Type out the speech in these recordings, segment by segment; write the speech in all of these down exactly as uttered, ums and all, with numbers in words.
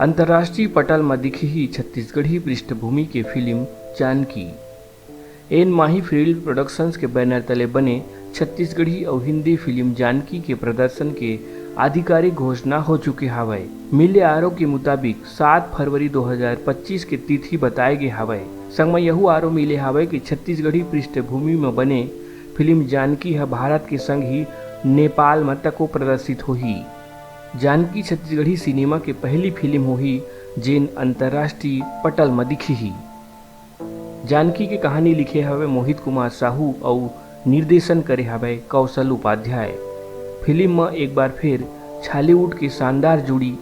अंतर्राष्ट्रीय पटल म दिखही छत्तीसगढ़ी पृष्ठभूमि के फिल्म जानकी। एन माही फिल्म प्रोडक्शंस के बैनर तले बने छत्तीसगढ़ी अउ हिंदी फिल्म जानकी के प्रदर्शन के आधिकारिक घोषणा हो चुके हावय। मिले आरो के मुताबिक सात फरवरी दो हज़ार पच्चीस के तिथि बताए गे हावय। संग म यहू आरो मिले हावय कि छत्तीसगढ़ी पृष्ठभूमि म बने फिल्म जानकी ह भारत के संग ही नेपाल म तको प्रदर्शित होही। जानकी छत्तीसगढ़ी सिनेमा के पहली फिल्म होही, जेन अंतर्राष्ट्रीय पटल म दिखही। जानकी के कहानी लिखे हवे मोहित कुमार साहू अउ निर्देशन करे हवे कौशल उपाध्याय। फिल्म म एक बार फिर छॉलीवुड के शानदार जोड़ी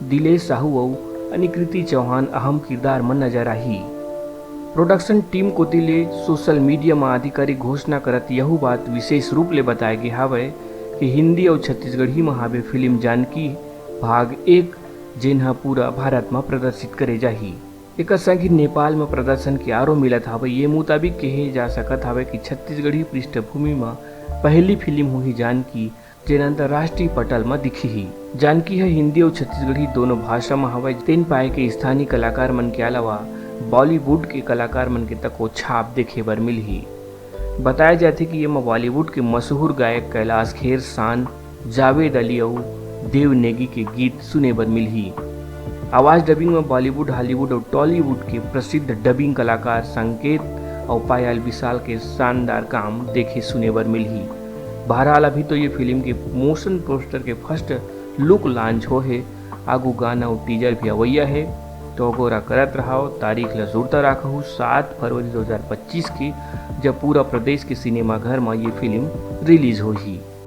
दिलेश साहू अउ अनिकृति चौहान अहम किरदार म नजर आही। प्रोडक्शन टीम कोति ले सोशल मीडिया म आधिकारिक घोषणा करत यहू बात विशेष रूप ले बताए गे हावय कि हिंदी अउ छत्तीसगढ़ी म हावे फिल्म जानकी भाग एक, जेन ह पूरा भारत म प्रदर्शित करे जाही। एकर संग ही नेपाल म प्रदर्शन के आरो मिलत हावय। ये मुताबिक कहे जा सकत हावय कि छत्तीसगढ़ी पृष्ठभूमि म पहली फिल्म होही जानकी, जेन अंतर्राष्ट्रीय पटल म दिखही। जानकी ह हिंदी अउ छत्तीसगढ़ी दोनों भाषा म हवय, तेन पाए के स्थानीय कलाकार मन के अलावा बॉलीवुड के कलाकार मन के तको छाप देखे बर मिलही। बताया जाथे कि एमा बॉलीवुड के मशहूर गायक कैलाश खेर, शान, जावेद अली अउ देव नेगी के गीत सुने बर मिलही। आवाज डबिंग म बॉलीवुड, हॉलीवुड अउ टॉलीवुड के प्रसिद्ध डबिंग कलाकार संकेत अउ पायल विशाल के शानदार काम देखे सुने बर मिलही। बहरहाल, अभी तो ये फिल्म के मोशन पोस्टर के फर्स्ट लुक लॉन्च हो हे, आगू गाना अउ टीजर भी अवैया हे। तो अगोरा करत रहाव, तारीख ल जुड़ता राखहू, सात फरवरी दो हज़ार पच्चीस के, जब पूरा प्रदेश के सिनेमा घर म ये फिल्म रिलीज होही।